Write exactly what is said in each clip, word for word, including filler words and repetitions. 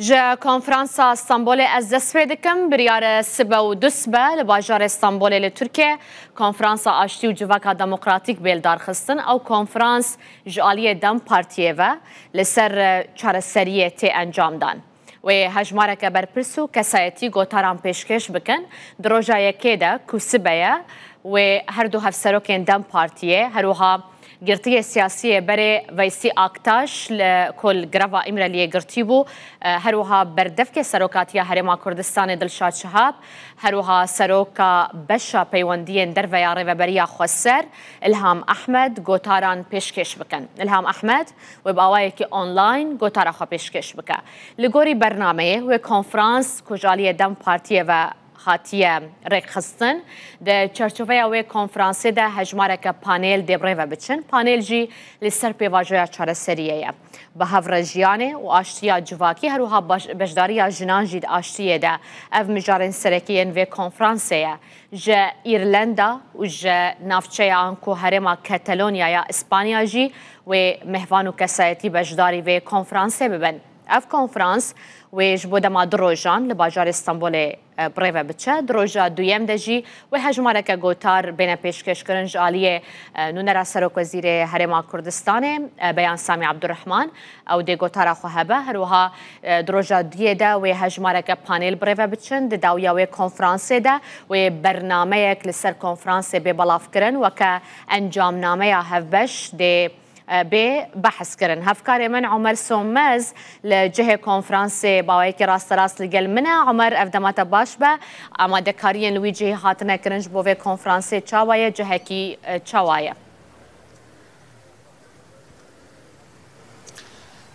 Ji Konferansa Stenbolê ez dest pê dikim. Biryar e sibe û du sibe li bajarê Stenbolê li Tirkiye Konferansa Aştî û Civaka Demokratîk bê lidarxistin. Ew konferans ji aliyê DEM Partiyê ve li ser, e, çareseriyê tê encamdan. Wê hejmareke berpirs û kesayetî gotaran pêşkêş bikin. Di roja yekê de ku sibe ye, wê her du hevserokên DEM Partiyê, her wiha girtiyê siyasî yê berê Veysî Aktaş li ku li greva Îmreliyê girtî bû, e, her wiha berdevkê Serokatiya Herêma Kurdistanê Dilşad Şihab, her wiha seroka beşa peywendiyên derve ya Rêveberiya Xweser Îlham Ehmed gotaran pêşkêş bikin. Îlham Ehmed wê bi awayekî online gotara xwe pêşkêş bike. Li gorî bernameyê wê konferans ku ji aliyê DEM Partiyê ve hatiye rêkxistin. Di çarçoveya wê konferansê de hejmareke panêl dê bi rê ve biçin. Panêl jî li ser pêvajoya çareseriyê ye. Bi hev re jiyanê û aştiya civakî, her wiha baş-, beşdariya jinan jî di aştiyê de. Ev mijarên serekî yên vê konferansê ye. Ji Îrlanda û ji navçeya anku herêma Katalonyaya Îspanya jî wê mêhvan û kesayetî beşdarî vê konferansê bibin. Ev konferans wê ji bo dema du rojan li bajarê Stenbolê, e, bi rê ve biçe. Di roja duyem de jî wê hejmareke gotar bêne pêşkêşkirin ji aliyê, e, nûnera Serokwezîrê Herêma Kurdistanê, e, Beyan Samî Abdurrahman. Ew dê gotara xwe hebe. Her wiha, e, di roja duyê de wê hejmareke panêl bi rê ve biçin. Di dawiya wê konferansê de wê bernameyek li ser konferansê bê belavkirin. Weke encamnameya hevbeş dê e, bê behs kirin. Hevkarê min Omer Sonmez li cihê konferansê bi awayekî rasterast li gel min e. Omer, ev dema te baş be. Amadekariyên li wî cihê hatine kirin ji bo vê konferansê çawa ye, cihekî, e, çawa ye?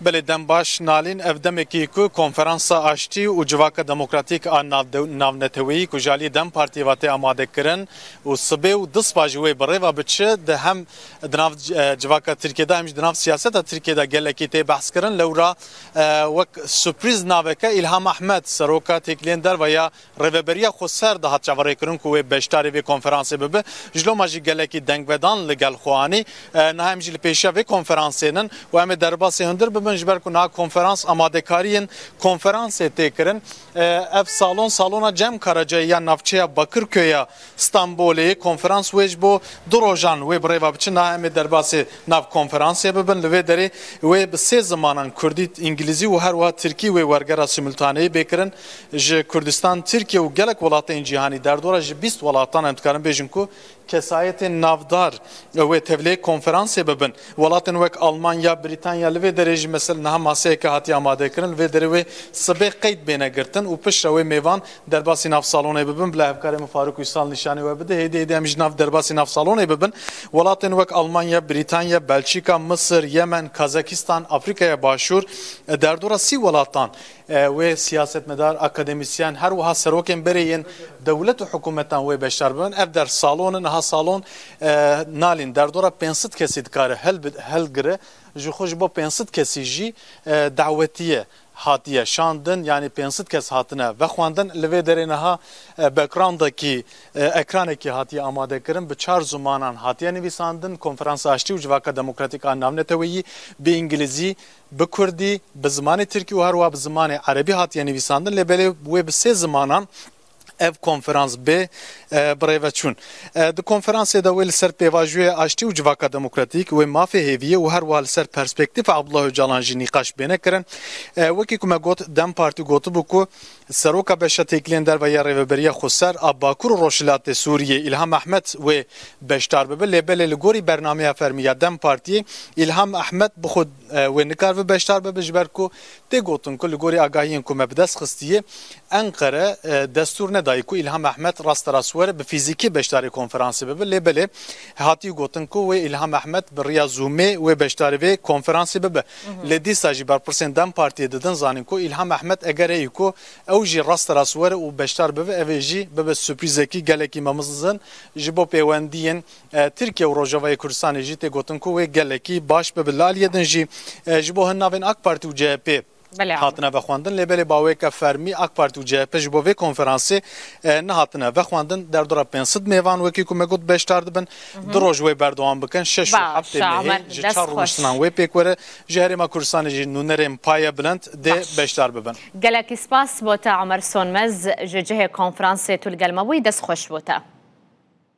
Belê, dem baş Nalîn, ev demekî ku Konferansa Aştî û Civaka Demokratîk a navde-, Navneteweyî ku ji alî DEM Partiyê ve tê amade kirin û sibê û dispa ji wê bi rê ve biçe, di hem Di nav, e, civaka Tirkiyê de, hem jî di nav siyaseta Tirkiyê de gelekî tê behs kirin. Lewra, e, wek surprîz naveke Îlham Ehmed, seroka têkiliyên derve ya Rêveberiya Xweser dihat çaverêkirin ku wê beşdarî vê konferansê bibe. Ji loma jî gelekî dengvedan li gel xwe anî. E, niha em jî li pêşiya vê konferansê nin û em ê derbasê hundir bibin, ji ber ku niha konferans amadekariyên konferansê tê kirin. E, ev salon, salona Cem Karacayê ya navçeya Bakirköya Stenbolê, konferans wê ji bo du rojan wê bi rê ve biçin. Niha em ê derbasê nav konferansê bibin. Li vê derê wê bi sê zimanan, kurdî, îngilîzî û her wiha tirkî, wê wergera simultaneyê bê kirin. Ji Kurdistan, Tirkiye û gelek welatên cîhanî, derdora ji bîst welatan, em dikarin bêjin ku kesayetên navdar wê tevlê konferansê bibin. Welatên wek Almanya, Brîtanya, li vê derê jî, mesela, niha maseyeke hatiye amade kirin, li vê derê wê sibê qeyd bêne girtin û piştre wê mêvan derbasî nav salonê bibin. Bila hevkarê min Faruk Uysal nîşanî we bide. Hêdî hêdî em ji nav derbasî nav salonê bibin. Welatên wek Almanya, Brîtanya, Belçîka, Misir, Yemen, Kazakistan, Afrîkaya Başûr, e, derdora sî welatan, e, wê siyasetmedar, akademîsyen, her wiha serokên berê yên dewlet û hikûmetan wê beşdar bibin. Ev der salon in, niha salon, e, Nalîn, derdora pênc sed kesî dikare hel-, helgire. Ji xwe ji bo pênc sed kesî jî, e, dawetiye hatiye şandin, yanî pênc sed kes hatine vexwendin. Li vê derê niha, e, backgroundekî, e, ekranekî hatiye amade kirin, bi çar zimanan hatiye nivîsandin, Konferansa Aştî û Civaka Demokratîk a Navneteweyî, bi îngilîzî, bi kurdî, bi zimanê tirkî û her wiha bi zimanê erebî hatiye nivîsandin. Lê belê wê bi sê zimanan ev konferans bê, e, bi rê ve çûn. E, di konferansê de wê li ser pêvajoyê aştî û civaka demokratîk, wê mafê hêviyê û her wiha li ser perspektîfa Abdullah Ocalan jî nîqaş bêne kirin. E, wekî ku me got, DEM Partî gotibû ku seroka beşa têkiliyên derve ya Rêveberiya Xweser a Bakur û Rojhilatê Sûriyê Îlham Ehmed wê beşdar bibe. Lê belê li gorî bernameya fermî ya DEM Partiyê, Îlham Ehmed bi xwe, e, wê nikaribe beşdar bibe, ji ber ku tê gotin ku li gorî agahiyên ku me bi dest xistiye, Enqere, e, destûr nedayî ku Îlham Ehmed rasterast were bi fîzîkî beşdarî konferansê bibe. Lê belê hatî gotin ku wê Îlham Ehmed bi riya Zoomê wê beşdarî vê konferansê bibe. Mhm. Lê dîsa jî berpirsên DEM Partiyê didin zanîn ku Îlham Ehmed eger heyî ku ew jî rasterast were û beşdar bibe, ev ê jî bibe surprîzekî gelekî memizin ji bo pêwendiyên, e, Tirkiye û Rojavayê Kurdistanê jî tê gotin ku wê gelekî baş bibe. Li aliyê din jî, e, ji bo hin navên AK Partî û CHP Belê, hatine vexwendin, lê belê bawêke fermî AK Partî û C H P ji bo vê konferansê, e, nehatine vexwendin. Derdora pênc sed mêvan, wekî ku me got, beşdar dibin. Du roj wê berdewam bikin. Şeş û heftê mehê ji çar rûniştinan wê pêk were. Ji Herêma Kurdistanê jî nûnerên paye bilind dê beşdar bibin. Gelekî spas bo te, Omer Sonmez, ji cihê konferansê tu li gel me bûyî. Dest xweş bo te.